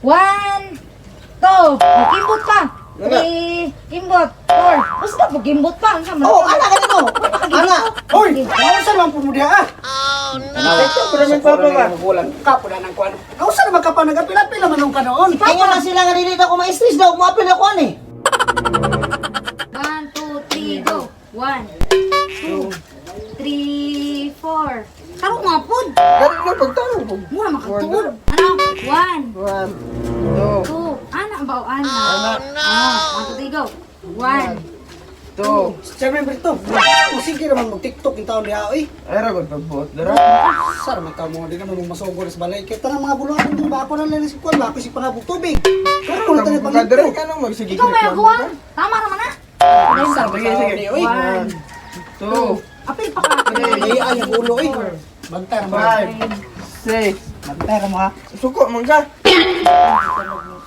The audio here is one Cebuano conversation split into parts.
One, two. Oh, kimbot pa. Three, kimbot. Four. Basta po, kimbot pa. Ang sama. Oh, ana ka nito. Ana. Hoy, nausa naman po mo diha ah. TikTok pero may papa ba? Kapo na ng kuan. Nausa naman ka pa nagapila-pila man nung kanoon. Ingon na sila nga dili daw ko ma-stress daw, moapil ako ani. One, two, three, go. One, two, three, four. Tarong nga po. Ganun na pagtarong po. Mura makatuod. Ano? One, One, two, two. Ana ba o ana? Ah, one, two, three, go. One, two. Chairman Berto, o sige naman mag TikTok yung taon diha oy. Ay ra gud pagbuot dira. Sar man taon mo di naman mo masugod sa balay. Kay tanang mga buluhan mo ba ako na lang si kuan ba ako si pangabog tubig. Pero kung tayo Ka dira pang ka nang magsige. Ikaw may aguan. Tama naman na. Sar Sige, sige. oy. One, Two, apil pa ka. Ay ay ang ulo oy. Bantay ra mo. five, six. Bantay ra mo ha. Suko man ka.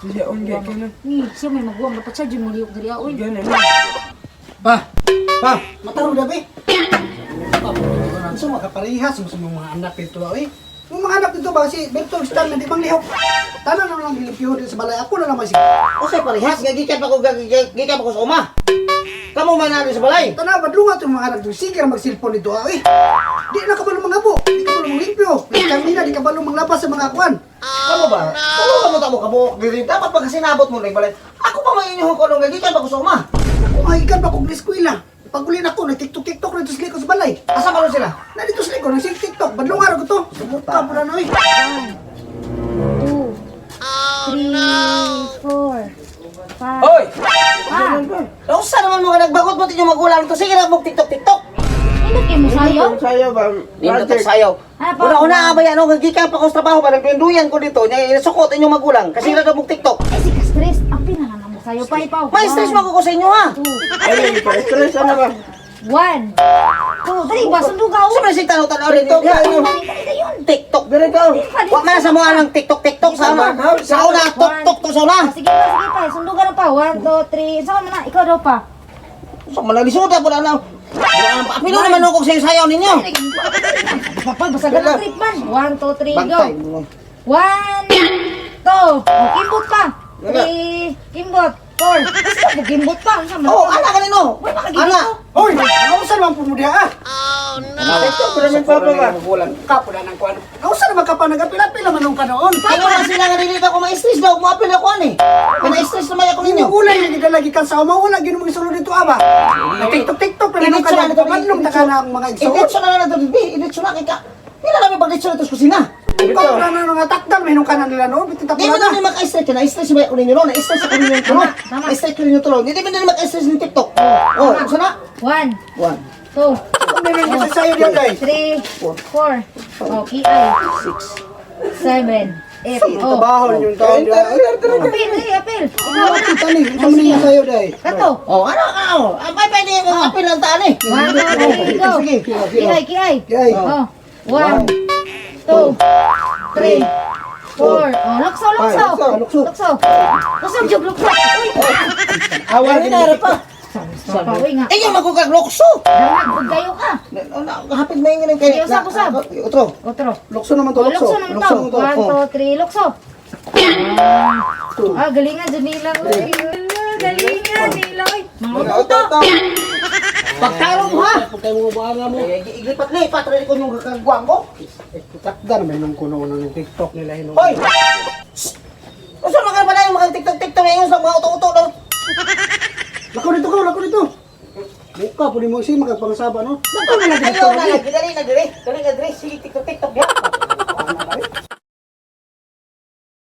Sige, unge ka na. Ni, siya may maguwang. Dapat siya dyan muliyok diri ah, uy. Ganun. Ba. Ba, matarong gabi. So makaparehas mo sa mga anak dito oy. Yung mga anak dito ba si Berto Stan na di bang lihok. Tanan na lang gilipiho din sa balay. Ako na lang si Usay parehas nga gikan pa ko gikan pa ko sa uma. Kamo man na sa balay. Tanaw, badlunga itong mga anak dito. Sige na mag-cellphone dito, ah, eh. Di na kabalo mga abo. Di kabalo mga limpyo. Di kamina, di kabalo mga labas sa mga kuan. Kamo ba? Kamo ba mo tamo kamo dili dapat pag sinabot mo ning balay. Ako pa man inyo ko nung gikan pa ko sa uma. Ako nga ikan pa kong eskwela. Pag uli na ako, nag-tiktok-tiktok na dito sa likod sa balay. Asa man sila? Na dito sa likod, nag-tiktok. Badlunga ra ko to. Sumuka po na na, eh. One, two, three, four, five. Oy! Ah, Nausa naman mga nagbagot mo tinyo magulang to. Sige na mo TikTok TikTok. hindi kayo mo sayo. Sayo ba? Nindot ang sayaw. Ah, pa- Una una abay ano gikan pa ko sa trabaho ba nagduyan ko dito nya inasukot inyong magulang kasi na daw mo TikTok. Eh, si ka-stress. Apil na lang mo sayo pa, ipaw. May stress man ko sa inyo ha. Two, Ay, pa-stress ano ba? one, two, three. Ba, sunduga, oh. Sa man sig tanaw-tanaw dito. TikTok kayo. Dali, dali, yun. TikTok. Dire ka. Wa man sa mga ng TikTok TikTok sa una. Sa una tok tok to sa una. Ah, sige pa, sige pa. Sunduga na pa. One, two, three. Saan mo na? Ikaw daw pa. Sa malaylisuda po na lang. Pino naman ako sa sayaw ninyo. Papa, basagan ang trip man. One, two, three, go. Bantay mo. One, two. Oh, kimbot pa. Three, kimbot. Four. Basta po, kimbot pa. Ang sama. Oh, ana kanino. Ana. Hoy, nausa naman po mo diha, ah. TikTok pero may papa ba? Kapo na ng kuan. Nausa naman ka pa nagapila-pila man nung kanoon. Ingon na sila nga dili daw ko ma-stress daw moapil ako ani. Kaya stress naman ako ninyo. Yung ulay na gidala gikan sa uma, wala gino mga sulod dito, aba. Nag-tiktok-tiktok pa na nung Initso na kanoon. Padlong na ka na ang mga igsoon. Initso na lang ito, bi. Initso na kay ka. Pila kami pag-itso na ito sa kusina. Kapo na na mga takdal, may nung kanan nila noon. Bitin Di tapos ba na. na maka-stress ka na? Stress ba ako ninyo no? Na-stress ako ninyo tulo. Tama. Na-stress ko ninyo tulo. Hindi ba na maka-stress ng TikTok? Oh, gusto na? One, One, two, Ano na yung sayo diha, guys? three, four. Oh, kiay. six. Seven, eight. Oh. Trabaho yung taon diha. Apil, dali, apil. Ikaw. Kita ni, ito man yung sayo diha. Kato. Oh, ano? Ano? Ay, pwede yung apil lang taan eh. One, two, three, go. Sige. Kiay, kiay. Kiay. Oh. One, two, three, four. Oh, lukso, lukso. Lukso. Lukso. Lukso, jug, lukso. Uy, ah. Awan na pa. Sa pa, uy nga. Inyo magkukag-lokso. Dangag, pag kayo ka. Hapit na yung kay. Sige, usab, usab. Otro. Otro. Lukso naman to, Oh, lukso. lukso naman to. One, two, three, lukso. Ah, galingan dyan nila. Uy, galingan nila. Uy, mga uto. Pagtarong mo ha. Pagkay mo buanga mo. Eh, Iglipat-lipat rin ko yung kagwang ko. Eh, takda naman nung kuno ng TikTok nila hinuon. Hoy! Usa man ka pala yung mga TikTok-TikTok ngayon sa mga uto-uto daw. Lako dito ka, lako dito. Buka po ni mo si magpangasaba no. Lako na lang Ayaw dito. na lagi dali na dire. Dali na dire sige TikTok TikTok ya.